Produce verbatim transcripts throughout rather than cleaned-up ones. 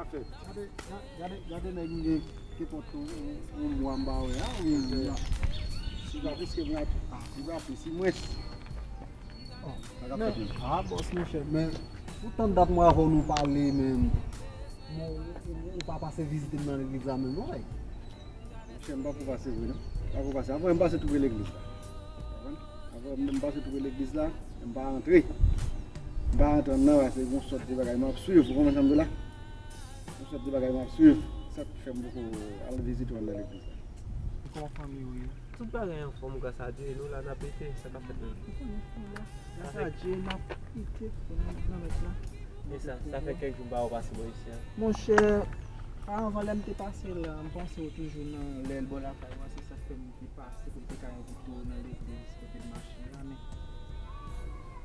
Gade, gade, gade nèg m gen kenpòt yon, yon, yon mwa m pa wè a, wi, wi, la. Si pa plis ke mwa, ah, si pa plis, si mwens. Oh, sa k ap fèt menm? Ah, bòs, monchè, men pou tan dat mwen avè w nou pale, men ou, ou, ou pa pase vizite m nan legliz la menm, non, nèg? Monchè, m pa ko pase vre, non. M pa ko pase. Apre, m pase tou pre legliz la. Konprann? Apre, m pase tou pre legliz la, m pa rantre. M pa rantre anndan, paske gon sòt de bagay m ap swiv, ou konprann sa m di w la? Gon sòt de bagay m ap swiv, sa k fè m poko al vizite w anndan legliz la. E kòman fanmi w ye? Tout bagay anfòm, gras a Dye, nou la n ap rete, sa k ap fèt menm? Ou konnen, nou la. Gras a Dye, n ap rete, nou nan mèt la. E sa, sa fè kèk jou m pa wè w pase bò isi a. Monchè, anvan lè m te pase la, m panse w toujou nan lè bò lakay mwen, se sa k fè m te pase pou m te ka envite w nan legliz kote m mache a, men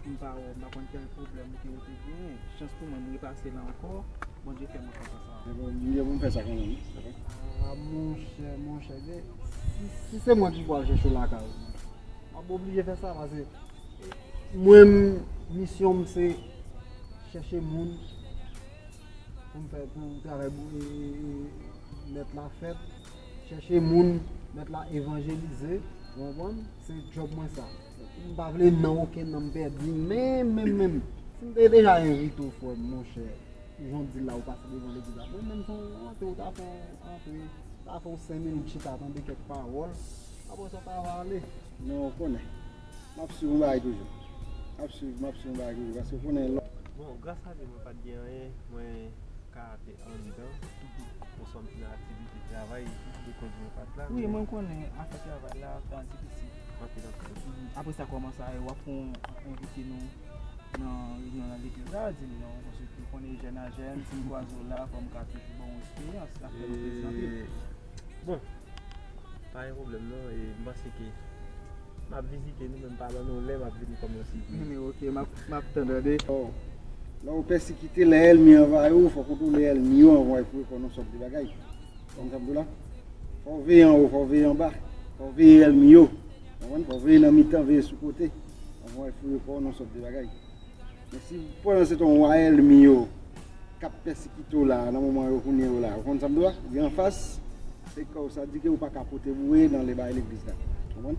m pa wè w, m pa konn ki pwoblèm ke w te genyen. Chans pou mwen, m repase la ankò, Bondye fè m ankò sa. Ebyen, m gen pou m fè sa kanmenm, wi. Ah, monchè, monchè, si, si se mwen ki pral chèche w lakay ou, m ap oblije fè sa, paske mwen, misyon m se chèche moun pou m fè, pou travay pou, e, e, e, mèt la fèt, chèche moun, mèt la evanjelize, ou konprann? Se djòb mwen sa. M pa vle nan okenn nan m pèdi, men, men, men, si m te deja envite w, frè m, monchè, jan w di la, ou pase devan legliz la, mwen menm, se yon antre, ou ta fè yon antre, ta fè yon senk minit chita, tande kèk pawòl, apre sa, w ta va ale. Non, ou konnen. M ap swiv yon bagay toujou. M ap swiv, m ap swiv yon bagay toujou. Paske ou konnen lò. Bon, gras a Dye, mwen pa t gen anyen. Mwen ka te anndan, oswa m te nan aktivite travay, lekòl mwen pa t la, wi, men mwen konnen afè travay la tan difisil. Anpil, anpil. Apre sa, kòman sa ye? W ap fè yon envite nou nan reyinyon nan legliz la, di m non, paske w konnen jèn a jèn, si m kwaze w la, fò m ka toujou ba w yon esperyans, sa fè nou plezi anpil. E, bon, pa gen pwoblèm non, e m panse ke m ap vizite nou, men m pa ban nou lè, m ap vini kòm yon sipriz. Men oke, m ap, m ap tann, tande. Lè w pèsekite, lè ènmi anvayi w, fòk ou toule ènmi yo anvan w foure kò w nan sòt de bagay. Konn sa m di w la? Fò w veye anwo, fò w veye anba, fò w veye ènmi yo. Konprann? Fò w veye nan mitan, veye sou kote. Anvan w foure kò w nan sòt de bagay. Men si pandan se tan w wè ènmi yo k ap pèsekite w la, nan moman yo kounye yo la, ou konn sa m di w la? Li anfas, se kò w, sa di ke ou pa ka pote boure nan le bay legliz la. Konprann?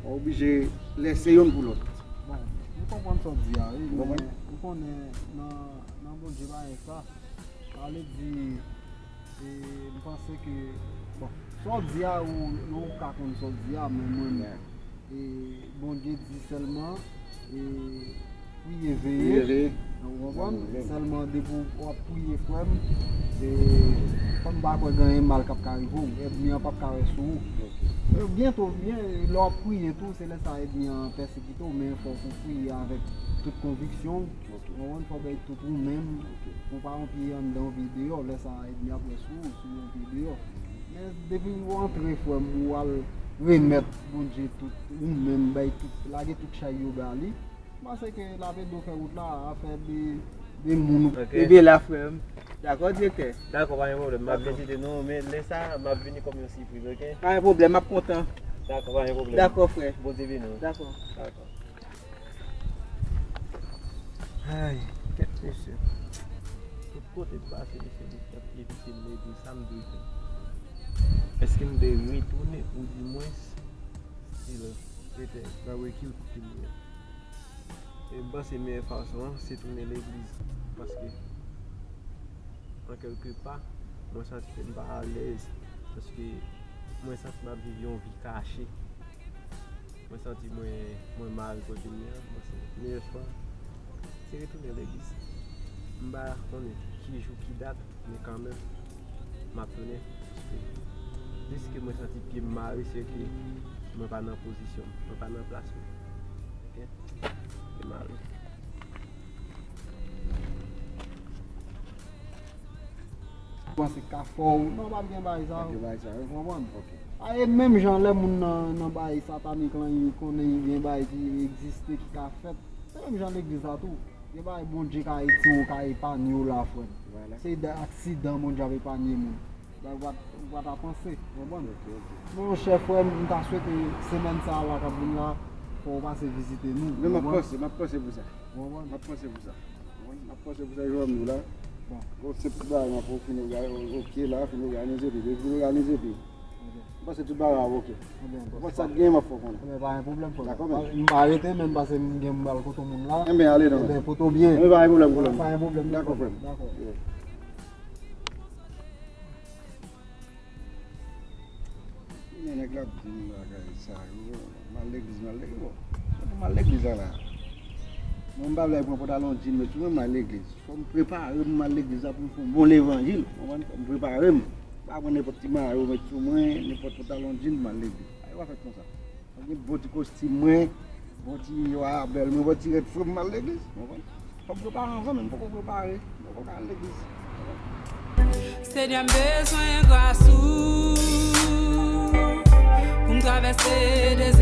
Ou oblije lèse youn pou lòt. Bon, m konprann sa w di a, wi, men ou konnen nan, nan Bondye pa gen sa. Sa vle di, e, m panse ke, bon, sa w di a, ou, ou ka konn sa w di a, men mwen, e, Bondye di sèlman, e, priye, veye. Priye, veye. Ou konprann? Sèlman depi w ap priye, frè m, e, fò m pa kwè gen anyen mal k ap ka rive w. Ènmi an p ap ka rès sou ou. E, byento, byen, lè w ap priye tou, se lè sa ènmi an pèsekite w, men fòk ou priye avèk tout konviksyon w. Ou konprann? Fò w bay tout ou menm. Ou pa yon pye anndan, yon pye deyò. Lè sa a, ènmi ap wè sou ou, si w yon pye deyò. Men depi w antre, frè m, ou al remèt Bondye tout ou menm, bay tout, lage tout chay yo ba li. M panse ke l ap ede w fè wout la, afè de, de moun. Ok. Kenbe la, frè m. Dakò, direktè? Dakò, pa gen pwoblèm. M ap vizite nou, men lè sa a, m ap vini kòm yon sipriz, ok? Pa gen pwoblèm, m ap kontan. Dakò, pa gen pwoblèm. Dakò, frè. Bondye beni w. Dakò. Dakò. Ay, kèt mesye. Tout kote m pase, mesye, m t ap evite m, epi sa m dwe fè. Èske m dwe retounen, oudimwens, se la, petèt, nan rekil pou ke m ye? E m panse meyè fason an, se tounen legliz. Paske, an kèlke pa, mwen santi ke m pa alèz. Paske, mwen santi m ap viv yon vi kache. Mwen santi mwen, mwen mal kote m ye a. Mwen se meyè chwa se retounen legliz. M pa konnen ki jou, ki dat, men kanmenm, m ap tounen. Paske, piske mwen santi pye m mare, se ke mwen pa nan pozisyon m, mwen pa nan plas mwen. Ok? Pye m mare. Panse ka fè w. Non, pa t gen bagay sa yo. Pa t gen bagay sa yo. Ou konprann? Ok. A, e menm jan lè moun nan, nan bagay satanik lan, li konnen gen bagay ki egziste, ki ka fèt. Se menm jan legliz la tou. Gen bagay Bondye ka retire w, ka epanye w la, frè m. Vwala. Se de aksidan Bondye ap epanye moun. Bagay ou pa t, ou pa ta panse, ou konprann? Ok, ok. Monchè, frè m, m ta swete semèn sa a la k ap vin la, fò w pase vizite nou, ou konprann? Men m ap panse, m ap panse pou sa. Ou konprann? M ap panse pou sa. Ou konprann? M ap panse pou sa, jan m di w la. Bon, se tout bagay m ap fin òganize, oke la, fin òganize epi, depi fin òganize epi. M panse tout bagay ap oke. Mwen sa k gen m ap fè w konnen. Ebyen, pa gen pwoblèm, frè. Dakò, men. M pa rete, men m pase m gen m al kote moun la. Ebyen, ale non. Ebyen, pote w byen. Ebyen, pa gen pwoblèm, konnen. Pa gen pwoblèm. Dakò, frè. Dakò. Yeah. Men nèg la ap di m bagay sa yo, m al legliz, m al legliz. Bon, se pou m al legliz la la. Mwen m pa vle pran pantalon djin, men tou mwen m al legliz. Fò m prepare m, m al legliz la pou m fè yon bon levanjil. Konprann? Fò m prepare m. Pa pran nenpòt ti mayo, met sou mwen, nenpòt pantalon djin, m al legliz. Ay, w a fèt konsa. Fò m gen bon ti kostim mwen, bon ti wa bèl mwen, bon ti rèd fre m, m al legliz. Konprann? Fò m prepare anvan, men m poko prepare. M poko ka al legliz. Senyè, m bezwen gras ou pou m travèse dezè.